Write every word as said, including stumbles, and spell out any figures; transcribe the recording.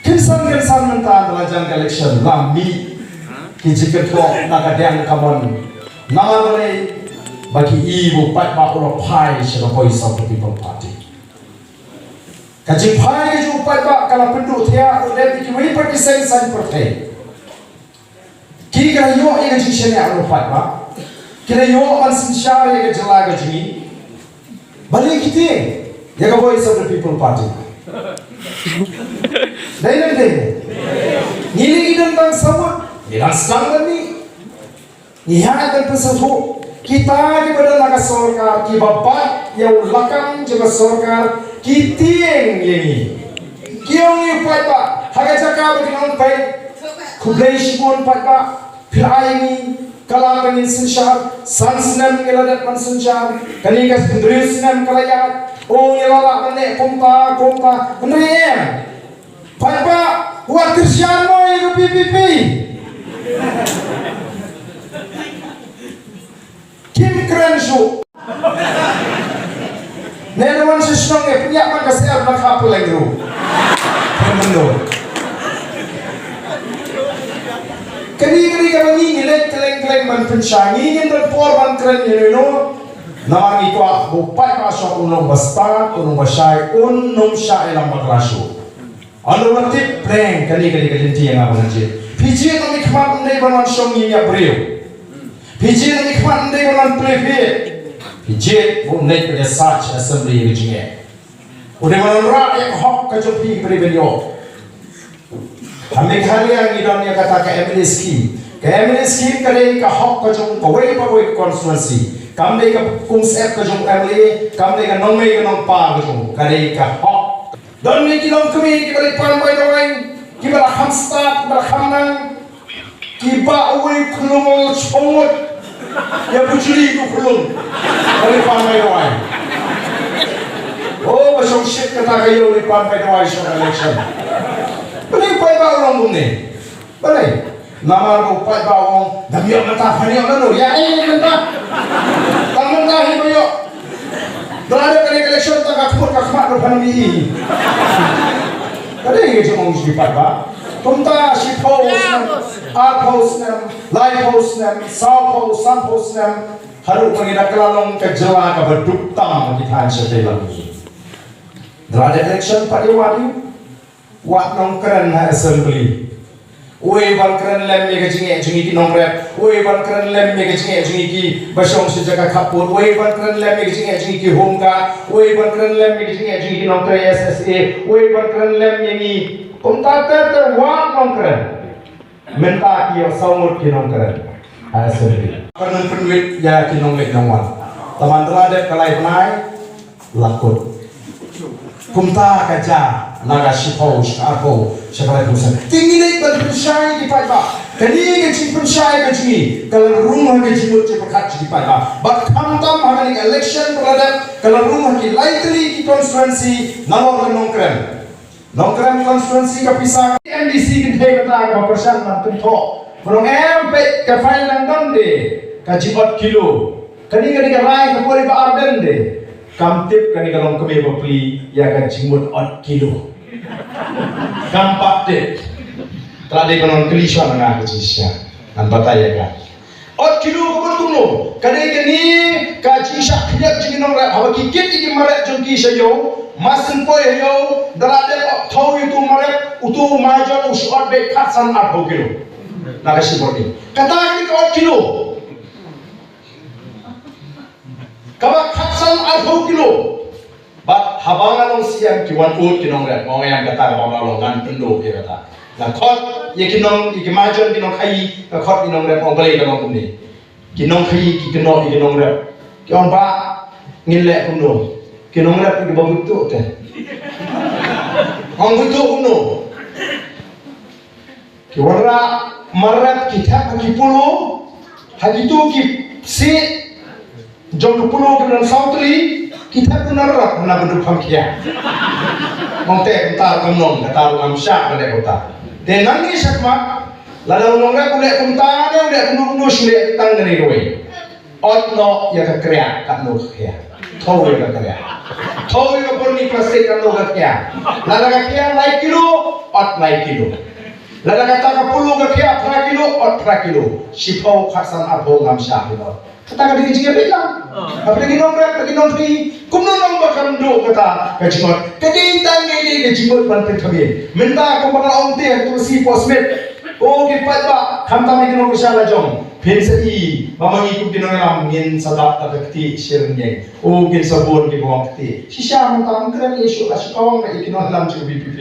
Kynsan kynsan mynta da la jan ka election la mih ki jingkyntu na ka diang ka mon. Namar balei? Ba ki i ba u paidbah u la phai sha ka Voice of the People Party. Ka jingphai ka jong u paidbah ka la pynduh thiah u dep ïa kiwei pat ki seng saiñ pyrthei. Ki ka la ïoh ïa ka jingshaniah u paidbah. Ki la ïoh ban synshar ïa ka jylla ka jong ngi. Balei ki tieng ïa ka Voice of the People Party? Dei ne ym dei? Ngi lei ngi don tang saw ngut, ngi dang sdang ban mih. Ngi hap ban pynsngewthuh kita kiba don ha ka sorkar, kiba bat ïa u lakam jong ka sorkar, ki tieng ïa ngi. Ki ong ïa u paidbah ha ka jaka ba kin ong, peit, khublei shibun paidbah, phi la ai ïa ngi ka lad ba ngin synshar. San snem ngi la dep ban synshar, kane ka hynriew snem ka la ïaid. O, ngi la lah ban leh kumta kumta. Hynrei em, paidbah wat kyrshan mo ïa ka V P P. Kim kren shuh. Ne na wan sha shnong, eh, pynïap man ka syiar na ka pyleng ruh. Pynmyndur. Kane, kane kaba ngi, ngi leit kylleng kylleng ban pynshai, ngi ngim don por ban kren ïa no ïa no. Namar ngi kwah ba u paidbah shong, un long ba stad, un long ba shai, un nym shah ïalam bakla shuh. Ynda u la tip pleng kane, kane ka lynti ïa nga ba ngan jied. Phi jied na i khmat, ym dei ban wan shong ïa briew. Phi jied na i khmat, ym dei ban wan plie phi. Phi jied ba un leit ban ïa sah sha assembly ïa ka jingeh. Un dei ban wan rah ïa ka hok ka jong phi ba dei ban ïoh. Ha Meghalaya ngi don ïa kata ka M L A scheme. Ka M L A scheme ka dei ka hok ka jong kawei pa kawei ka constituency. Kam dei ka kum syep ka jong M L A, kam dei ka nongmei ka nongpa ka jong, ka dei ka hok. Don ne ki longkmie kiba leit pan bai dawai, kiba la kham stad, kiba la kham nang, kiba uwei u khyllung u la chong ngut ïa bujli u khyllung. Ba leit pan bai dawai. Oh, ba shong shit kata ka ïew leit pan bai dawai shong election. Balei u paidbah u long kumne? Balei? Namar ba u paidbah u ong, ngam ïoh mynta, phan ïoh nano, ïa ei mynta. Tang mynta hi ba ïoh. Da la dep kane ka election tang ka khmut ka khmat ruh phan ym ïohi. Ka dei ka jingong jong ki paidbah. Kumta shiphew snem, arphew snem, laiphew snem, sawphew, sanphew snem, haduh ba ngi da kylla long ka jylla kaba duk tam ha ki thaiñ shatei lam ngi. Da la dep election pat ïa wad ïa Wat nongkren ha assembly. Uei ban kren lem ïa ka jingeh jong ngi ki nongrep. Uei ban kren lem ïa ka jingeh jong ngi kiba shong sha jaka khappud. Uei ban kren lem ïa ka jingeh jong ngi ki home guard. Uei ban kren lem ïa ka jingeh jong ngi ki nongtrei S S A. Uei ban kren lem ïa ngi. Kumta ter ter wat nongkren. Mynta ki ïoh saw ngut ki nongkren ha assembly. Kan nang pynwit ïa ki nongleit nongwan. Tangba da la dep ka lai bnai la kut. Kumta ka jia na ka shiphew, sha ka arphew, sha ka laiphew snem. Te ngi leit ban pynshai ki paidbah. Kane ka jingpynshai ka jong ngi ka la rung ha ka jingmut jingpyrkhat jong ki paidbah. Bad khamtam ha kane ka election ba la dep ka la rung ha ki lai tylli ki constituency nalor ka Nongkrem. Nongkrem constituency ka pisa M D C kynthei mynta kaba pyrshang ban kynthoh. Ba long em peit ka file dang don de ka jingot kilo. Kane kane ka rai ka pori ba arden de. Kam tip kane ka long kmie bapli ïa ka jingot ot kilo. Kam pat tip. Te la dei ban ong kylli shuwa na nga ka jingshisha. Ngan batai ïa ka. Ot kilo ka mut kumno? Ka dei kane ka jingshah khyndiat jong ki nongrep haba ki kit ïa ki marep jong ki sha ïew, mar syn poi ha ïew, da la dep ot thew ïa utu u marep, utu u majon u shu ot beit khatsan arphew kilo. Na ka shibor ni. Kata kane ka ot kilo. Kaba khatsan arphew kilo. Bad haba nga long C M ki wan ud ki nongrep, nga ong ïa kata kaba nga long ngan pynduh ïa kata. Nga khot ïa ki nong, ïa ki majon ki nongkhaïi, nga khot ki nongrep, nga ong balei ka long kumne. Ki nongkhaïi ki kynnoh ïa ki nongrep. Ki ong ba ngin leh kumno. Ki nongrep kiba buit tuh te. Ong buit tuh kumno. Ki wanrah marep ki thep ha ki polo, ha kito ki siej jong ka polo ki don saw tylli, ki thep ki narap na ka duk phang khia. Mong te kumta kam nong, kata ruh ngam shah ka leh kumta. Te nangne shakhmat, lada u nongrep u leh kumta ne u leh kumno kumno shu leh tang kane kawei. Ot noh ïa ka kriah katno ka khia. Thew ïa ka kriah. Thew ïa ka burni plastik katno ka khia. Lada ka khia lai kilo, ot lai kilo. Lada kata ka polo ka khiah phra kilo, ot phra kilo. Shiphew, khatsan, arphew ngam shah kilo. Kata ka dei ka jingïabit lang. Haba ki nongrep, ki nongri, kumno nang ba kam duh kata ka jingot. Ka dei tang ka dei ka jingot ban pynthame. Mynta kumba nga ong te, tu si po Smith. Ko ki paidbah, khamtam ki nongkyrshan la jong. Phin sa i, ba ma ngi kum ki nongïalam ngin sa dap da ka kti syrngiew. O kin sa bun ki bong kti. Shisha mynta ngam kren ïa shuh, la shu kawang ïa ki nongïalam jong VPP.